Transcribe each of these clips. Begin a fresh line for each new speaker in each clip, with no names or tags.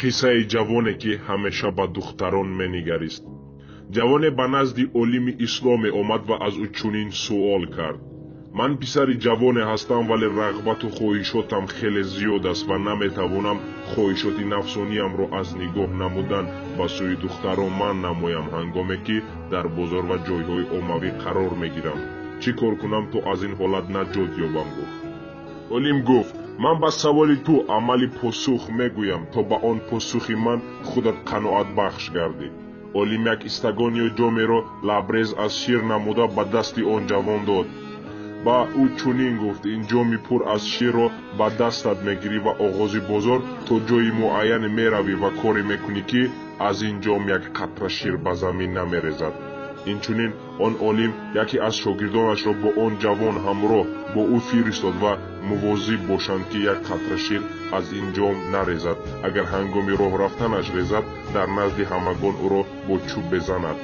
Қиссаи ҷавоне, ки ҳамеша ба духтарон менигарист. Ҷавоне ба назди олими исломе омад ва аз ӯ чунин суол кард: ман писари ҷавоне ҳастам, вале рағбату хоҳишотам хеле зиёд аст ва наметавонам хоҳишоти нафсониямро аз нигоҳ намудан ба сӯи духтарон манъ намоям, ҳангоме ки дар бозор ва ҷойҳои оммавӣ қарор мегирам. Чӣ кор кунам, то аз ин ҳолат наҷот ёбам? Гуфт. Олим гуфт: ман ба саволи ту амали посух мегӯям, то ба он посухи ман худат қаноатбахш гардӣ. Олим як истагон ё ҷомеро лабрез аз шир намуда ба дасти он ҷавон дод. Ба ӯ чунин гуфт: ин ҷоми пур аз ширро ба дастат мегирӣ ва оғози бозор то ҷои муайяне меравӣ ва коре мекунӣ, ки аз ин ҷом як қатра шир ба замин намерезад. Инчунин он олим яке аз шогирдонашро бо он ҷавон ҳамроҳ бо ӯ фиристод ва мувозиб бошанд, ки як қатра шир аз ин ҷом нарезад. Агар ҳангоми роҳ рафтанаш резад, дар назди ҳамагон ӯро бо чӯб безанад.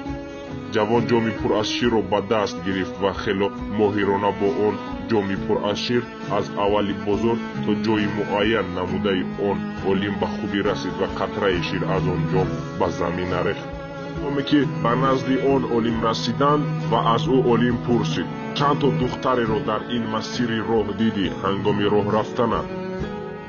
Ҷавон ҷоми пур аз ширро ба даст гирифт ва хело моҳирона бо он ҷоми пур аз шир аз аввали бозор то ҷои муайян намудаи он олим ба хубӣ расид ва қатраи шир аз он ҷом ба замин нарехт. Ҳангоме ки ба назди он олим расиданд ва аз ӯ олим пурсид: чанд то духтареро дар ин масири роҳ дидӣ ҳангоми роҳ рафтанат?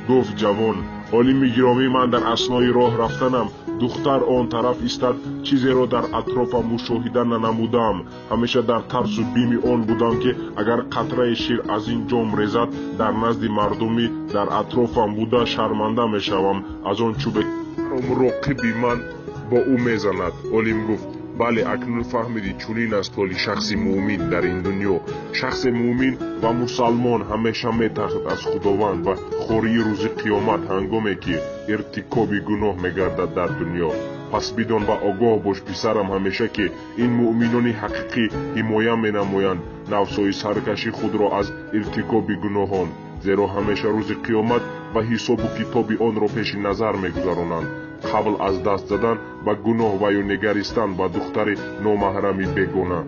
Гуфт ҷавон: олими гиромӣ, ман дар аснои роҳ рафтанам духтар он тараф истад, чизеро дар атрофам мушоҳида нанамудаам. Ҳамеша дар тарсу бими он будам, ки агар қатраи шир аз ин ҷом резад, дар назди мардуми дар атрофам буда шарманда мешавам аз он чӯбе муроқиби ман бо ӯ мезанад. Олим гуфт: бале, акнун фаҳмидӣ, чунин аст ҳоли шахси муъмин дар ин дунё. Шахси муъмин ва мусалмон ҳамеша метарсад аз Худованд ва хории рӯзи қиёмат, ҳангоме ки иртикоби гуноҳ мегардад дар дунё. Пас бидон ва огоҳ бош, писарам, ҳамеша ки ин муъминони ҳақиқӣ ҳимоя менамоянд нафсҳои саркаши худро аз иртикоби гуноҳон, зеро ҳамеша рӯзи қиёмат ва ҳисобу китоби онро пеши назар мегузаронанд. Қабл аз даст задан ба гуноҳ ва ё нигаристан ба духтари номаҳрами бегона.